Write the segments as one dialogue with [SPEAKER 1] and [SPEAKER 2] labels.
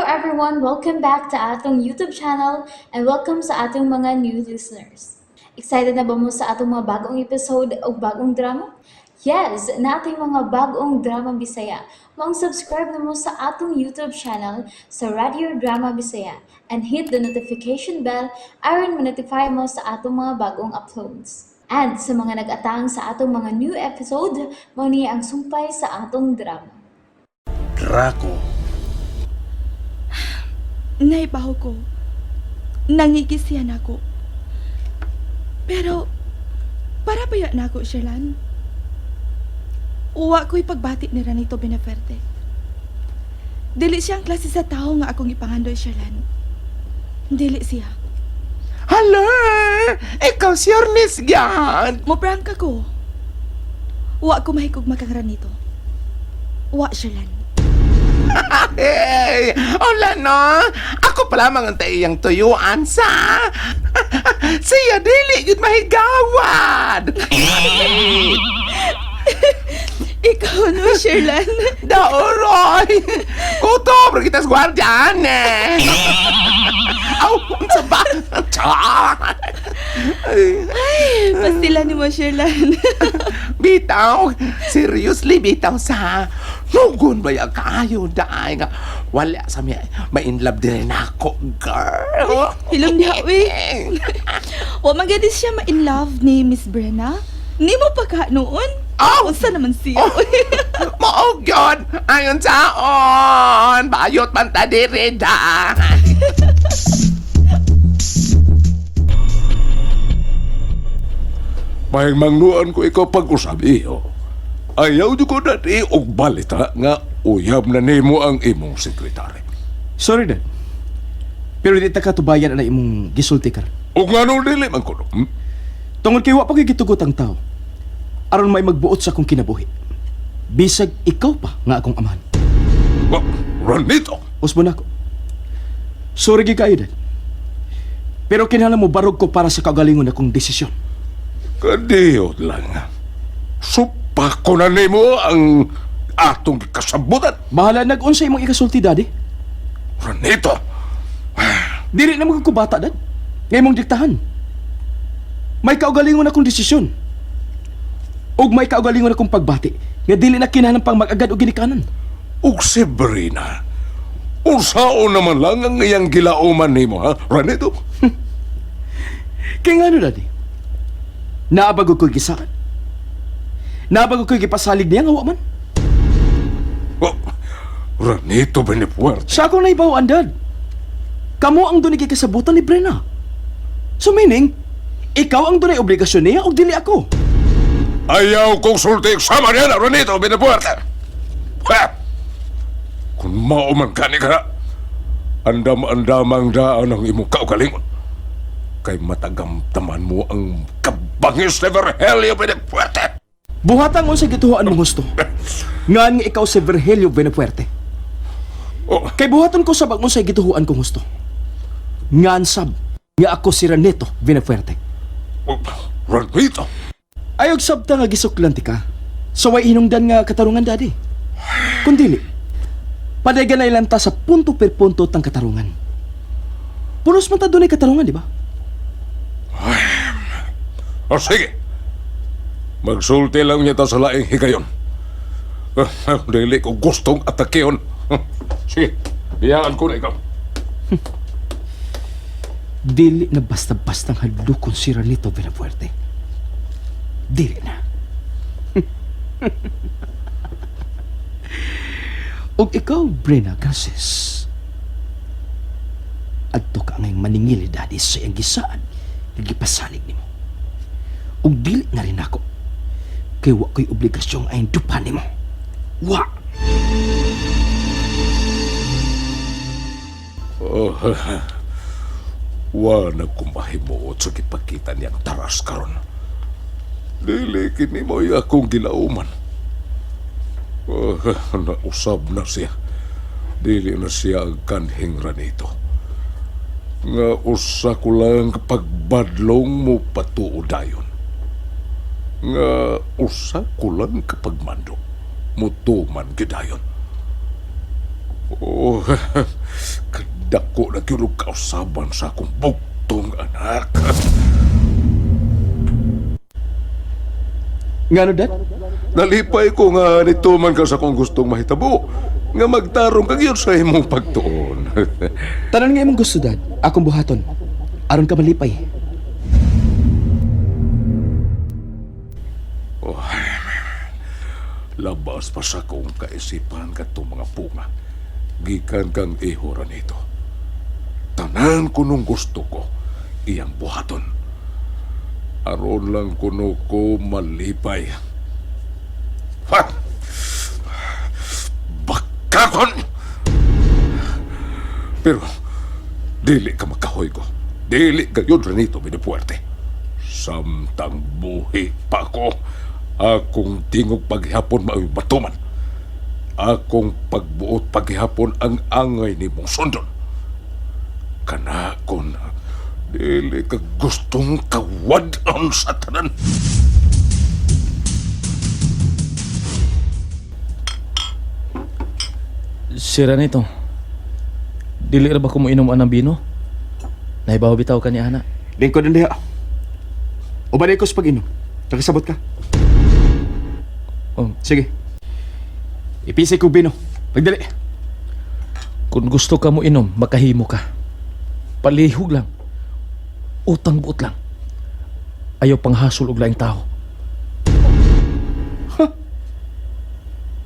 [SPEAKER 1] everyone! Welcome back to atong YouTube channel and welcome sa atong mga new listeners. Excited na ba mo sa atong mga bagong episode o bagong drama? Yes, nating mga bagong drama Bisaya. Maong subscribe na mo sa atong YouTube channel sa Radio Drama Bisaya and hit the notification bell aron ma-notify mo sa atong mga bagong uploads. And sa mga nag-atang sa atong mga new episode, mao ni ang sumpay sa atong drama.
[SPEAKER 2] Draco.
[SPEAKER 3] Naibaw ko. Nangigisiyan ako. Pero, para baya na ako, Sherlan? Uwa ko'y pagbati ni Ranito Beneferte. Dili siya ang klase sa tao nga akong ipangandoy, Sherlan. Dili siya.
[SPEAKER 2] Hala! Ikaw si Ornis yan!
[SPEAKER 3] Mo prank ako. Uwa ko mahikog makang Ranito. Uwa, Sherlan.
[SPEAKER 2] Hey! Hola no! Ako pala mga taiyang tuyuan sa... Siya dili yun mahigawad!
[SPEAKER 3] Ikaw no, Sherlan.
[SPEAKER 2] Daoroy! Kutob! Kita sa guardian eh! Aw! Unsa ba? Char!
[SPEAKER 3] Ay, pastila ni mo, Sherlan.
[SPEAKER 2] Bitaw! Seriously, bitaw sa... Nugon ba yung kaayo daay nga? Wala sa mi, ma-inlove din rin ako, girl.
[SPEAKER 3] Hilom niya, uy. Wa man gani siya ma-in love ni Miss Brenna. Ni mo pa ka noon?
[SPEAKER 2] Oh!
[SPEAKER 3] Unsa naman siya?
[SPEAKER 2] Oh! Maog yun! Ayon saon! Bayot man ta diri da!
[SPEAKER 4] Pahingmangnuan ko ikaw pag-usab iyo. Ayaw di ko dati og balita nga uyab na nimo ang imong sekretary.
[SPEAKER 5] Sorry, Dad. Pero di ta katubayan na imong gisulti karon.
[SPEAKER 4] Og ngano dili man kuno? Hmm?
[SPEAKER 5] Tungod kay wa pa ko'y gitugot ang tao. Aron may magbuot sa akong kinabuhi. Bisag ikaw pa nga akong amahan.
[SPEAKER 4] Wa, Ranito.
[SPEAKER 5] Usbon ako. Sorry gyud kayo, Dad. Pero kinahanglan mo barog ko para sa kaugalingon akong desisyon.
[SPEAKER 4] Kadiyot lang. Supa ko na nimo ang atong kasabutan.
[SPEAKER 5] Bahala nag-unsa imong ikasulti, Daddy.
[SPEAKER 4] Ranito.
[SPEAKER 5] Dili na mo ko bata, Dad. Nga imong diktahan. May kaugalingon akong desisyon. Ug may kaugalingon akong pagbati nga dili na kinahanglan pang mag-agad og ginikanan.
[SPEAKER 4] Ug si Brina. Unsaon naman lang ang iyang gilauman nimo, ha? Ranito.
[SPEAKER 5] Kaya nga ano, Daddy? Naabag ko'y gisaan. Naabag ko'y gipasalig niya nga wa man.
[SPEAKER 4] Wa, Ranito Benefuerte.
[SPEAKER 5] Sa akong naibawan, Dad. Kamo ang dunay gikasabutan ni Brenna. So meaning, ikaw ang dunay obligasyon niya o dili ako.
[SPEAKER 4] Ayaw kong sulti sama niya na, Ranito Benefuerte. Ha! Kung mao man gani ka na, andam-andamang daan ang imong kaugalingon. Kay matagamtaman mo ang kabangis ni Virgilio Benefuerte.
[SPEAKER 5] Buhatang unsa gituhoan mong gusto. Ngan nga ikaw si Virgilio Benefuerte.
[SPEAKER 4] Oh,
[SPEAKER 5] Kay buhaton ko sab ang unsay gituhoan kong husto. Ngan sab nga ako si Ranito Benefuerte.
[SPEAKER 4] oh, Ranito!
[SPEAKER 5] Ayog sabta nga gisuklan ti ka. So way hinungdan nga katarungan, Daddy. Kun dili, padaygan na ilanta sa punto per punto tang katarungan. Pulos man ta dunay katarungan, di ba?
[SPEAKER 4] O sige, magsulti lang niya ta sa laing higayon. Dili ko gustong atakehon. Sige, biyaan ko na ikaw.
[SPEAKER 5] Dili na basta-bastang hadlokon si Ranito Villafuerte. Dili na. Ug ikaw, Brena Garces, adto ka ngayong maningil, Daddy, sa iyang gisaan nga gipasalig nimo. Ug dili na rin ako kay wa ko'y obligasyong ay dupan nimo. Wa!
[SPEAKER 4] Oh, wa na kumahimuot sa gipakita niyang taras karon. Dili kini mo akong gilauman. Oh, nausab na siya. Dili na siya ang kanhing Ranito. Nga usa ko lang pagbadlong mo patuo dayon. Nga usa ko lang kapag mando mutuman gidayon. Oh, Kadako na gyud og kausaban sa akong bugtong anak.
[SPEAKER 5] Ngano, Dad?
[SPEAKER 4] Nalipay ko nga nituman ka sa akong gustong mahitabo. Nga magtarong ka gyud sa imong pagtuon.
[SPEAKER 5] Tanan nga imong gusto, Dad. Akong buhaton. Aron ka malipay.
[SPEAKER 4] Oh, labas pa sa akong kaisipan katong mga punga. Gikan kang ihora nito. Tanan ko nung gusto ko, iyang buhaton. Aron lang kuno ko malipay. Ha! Bakakon! Pero, dili ka makahoy ko. Dili kayo Renito Benefuerte. Samtang buhi pa ko, akong tingog paghihapon mao'y batuman. Akong pagbuot paghihapon ang angay ni mong sundon. Kanakon, dili ka gustong kawad-on sa tanan.
[SPEAKER 6] Sira nito. Dili ra ba ko mo inom anang bino? Nahibaw bitaw ka ni ana.
[SPEAKER 5] Lingkod ang diha. Uban ko sa pag-inom. Nakasabot ka.
[SPEAKER 6] Oh.
[SPEAKER 5] Sige. Ipisay ko bino. Pagdali.
[SPEAKER 6] Kung gusto ka mo inom, makahimo ka. Palihog lang. Utang buot lang. Ayaw panghasol og laing tao.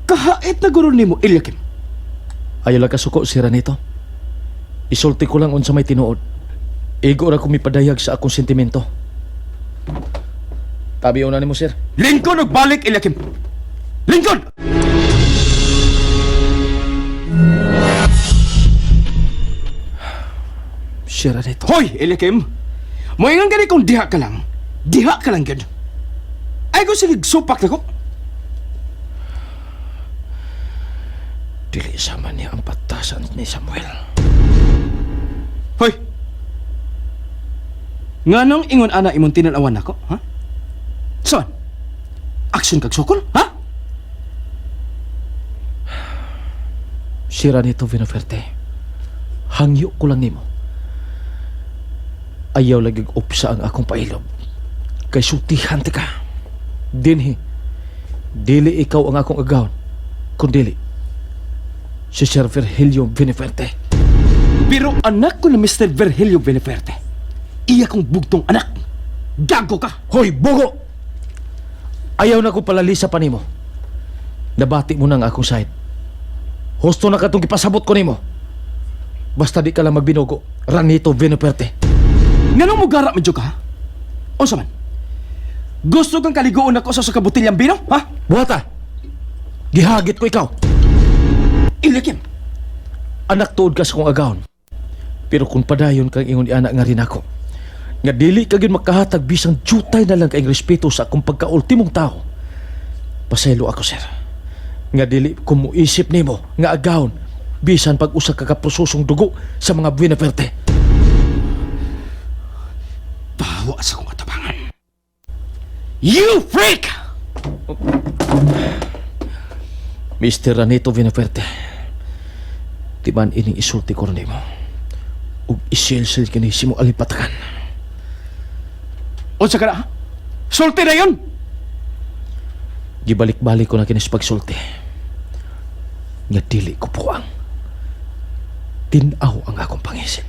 [SPEAKER 5] Kahait na guro nimo, Eliakim.
[SPEAKER 6] Ayaw lang kasuko sira nito. Isulti ko lang unsa may tinuod. Igo ra ko mipadayag sa akong sentimento. Tabi una nimo sir.
[SPEAKER 5] Lingkod og balik, Eliakim. Lingkod!
[SPEAKER 6] Sira nito.
[SPEAKER 5] Hoy, Eliakim! Moingan gani kung diha ka lang. Diha ka lang gud. Ay ko sige supak na ko.
[SPEAKER 6] Dili sama niya ang patasan ni Samuel.
[SPEAKER 5] Hoy! Nganong ingon ana imong tinanawan nako, ha? Son. Action kag sukol, ha?
[SPEAKER 6] Sira nito, Vinoferte. Hangyo ko lang nimo. Ayaw lagi upsa ang akong pailob. Kay sultihan ti ka. Dinhi, dili ikaw ang akong agawon. Kundili, si Sir Virgilio Vinoferte.
[SPEAKER 5] Pero anak ko ni Mr. Virgilio Beneferte. Iya kong bugtong anak. Gago ka!
[SPEAKER 6] Hoy, bugo! Ayaw na ko palalisa pa nimo. Nabati mo na ang akong side. Husto na katong gipasabot ko nimo. Basta di ka lang magbinugo, Ranito Vinoferte.
[SPEAKER 5] Nganong mugara man jud ka, ha? Unsa man? Gusto kang kaliguon ako sa kabutilyang bino, ha?
[SPEAKER 6] Buhata! Gihagit ko ikaw.
[SPEAKER 5] Ilikim.
[SPEAKER 6] Anak tuod ka sa kong agawon. Pero kung padayon kang ingon anak nga rin ako, nga dili ka gyud makahatag bisang jutay na lang kaing respeto sa akong pagkaultimong tao. Pasaylo ako, sir. Nga dili ko muisip nimo nga agawon bisan pag usa ka kaprososong dugo sa mga Buenaferte.
[SPEAKER 5] Bawa sa kong katabangan. You freak!
[SPEAKER 6] Mr. Ranito Vinaferte, timan ining isulti ko nimo. Ug isilsil kini si mo alipatakan.
[SPEAKER 5] Unsa ka na, ha? Sulti na yun!
[SPEAKER 6] Gibalik-balik ko na kini sa pagsulti. Nga dili ko puang. Tinaw ang akong pangisip.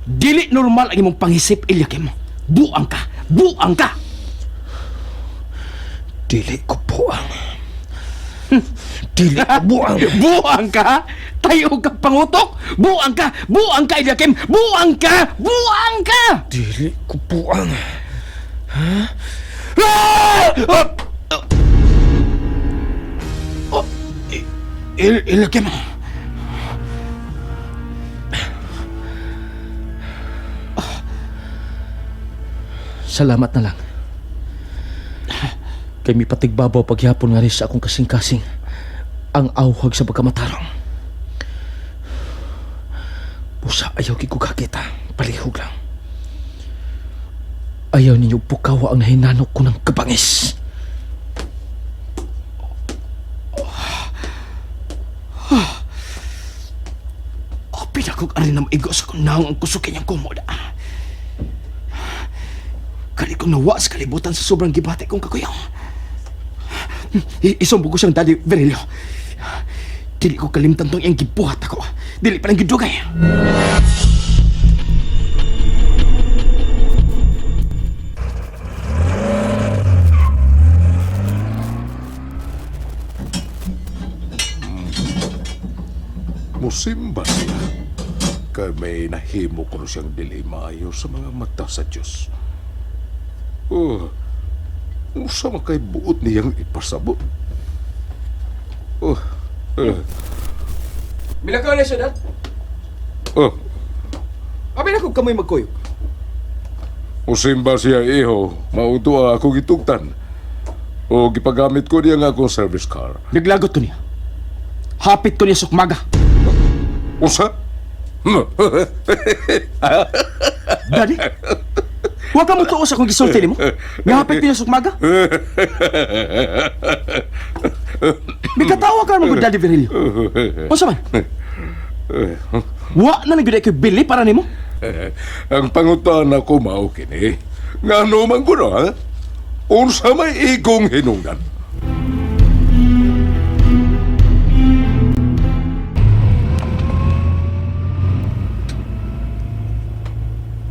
[SPEAKER 5] Dili normal ang imong pangisip, Eliakim. Buang ka! Buang ka!
[SPEAKER 6] Dili ko puang. Dili ko buang.
[SPEAKER 5] Buang ka? Tayo ka pangutok? Buang ka! Buang ka, Eliakim! Buang ka! Buang ka!
[SPEAKER 6] Dili ko puang.
[SPEAKER 5] Ah! Ah! Oh, Eliakim.
[SPEAKER 6] Salamat na lang. Kay mipatigbabaw paghapon nga rin sa akong kasing-kasing ang awhag sa pagkamatarong. Pusa ayaw kikugakita. Palihog lang. Ayaw ninyo pukawa ang nahinanok ko ng kabangis.
[SPEAKER 5] Pinakog ari na maigo sa kong naong ang kusog kanyang kumoda. Kali kong nawa sa kalibutan sa sobrang gibati kong kakuyaw. Isumbong ko siyang Daddy Virilio. Dili ko kalimtan tong iyang gibuhat ako. Dili pa lang gidugay.
[SPEAKER 4] Musimba siya. Kay may nahimo ko siyang dili maayo sa mga mata sa Diyos. Oh, usa man kay buot niyang ipasabot. Oh, eh,
[SPEAKER 5] Bila ka ulit, Dad?
[SPEAKER 4] oh,
[SPEAKER 5] Abi na kong kamoy magkuyog.
[SPEAKER 4] musimba siya iho, mauto ako gitugtan. O gipagamit ko niya nga akong service car.
[SPEAKER 5] Naglagot ko niya. Hapit ko niya sukmaga.
[SPEAKER 4] Usa?
[SPEAKER 5] Daddy? Huwag ka mo tuos akong gisulti nimo. Nga hapit niya sukmaga. Bikatawa ka naman, Daddy Virilio. Unsa man? Wa na nagyud ko'y bili para nimo.
[SPEAKER 4] Ang pangutana ko mao kini. Ngano man kuno ha? Unsa may igong hinungdan?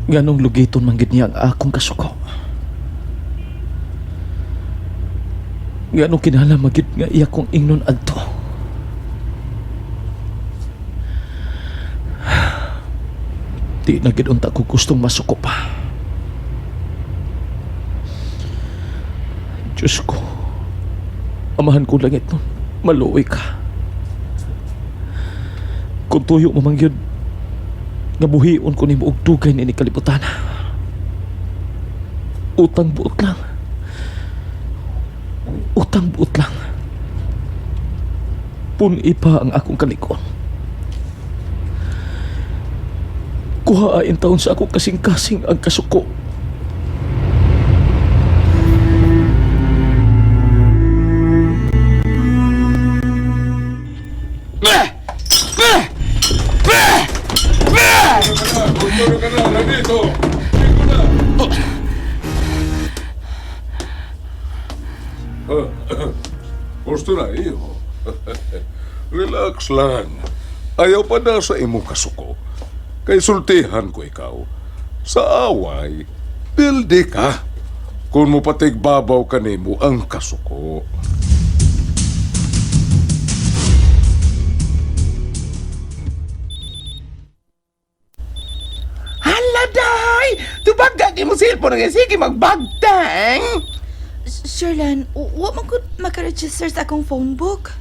[SPEAKER 6] Nganong lugiton man gid niya ang akong kasuko. Nganong kinahanglan man gid nga iya kong ingnon adto. Di na gid unta ko gustong masuko pa. Diyos ko, amahan ko langit nun, maluoy ka. Kung tuyo mo man gyud, nga buhion ko nimo og dugay niini kalibutan. Utang buot lang. Utang buot lang. Pun-i pa ang akong kalikon. Kuha ain taon sa akong kasing-kasing ang kasuko.
[SPEAKER 4] Tulog ka na, nandito. Dito na. Gusto na iyo. Relax lang. Ayaw pa na sa imong kasuko. Kay sultihan ko ikaw. Sa away, pildi ka. Kung mo babaw ka nimo ang kasuko.
[SPEAKER 2] Hala, day! Tubag gagi mo cellphone nga sige magbagtang!
[SPEAKER 3] Sherlan, wa man ko makaregister sa akong phone book.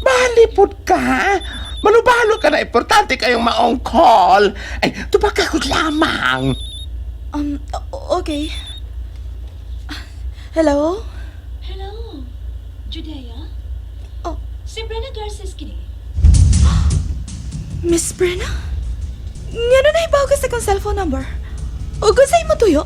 [SPEAKER 2] Balipod ka! Malubalo ka na importante kayong maong call. Ay, tubag ka ko lamang.
[SPEAKER 3] Okay. Hello?
[SPEAKER 7] Hello, Judea?
[SPEAKER 3] Oh.
[SPEAKER 7] Si Brenna Garces kini.
[SPEAKER 3] Miss Brenna? Ngano na ibaw ka sa akong cellphone number? O kung sa'yo mo tuyo?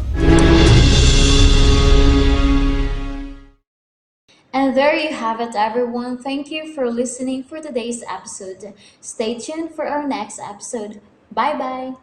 [SPEAKER 1] And there you have it, everyone. Thank you for listening for today's episode. Stay tuned for our next episode. Bye bye.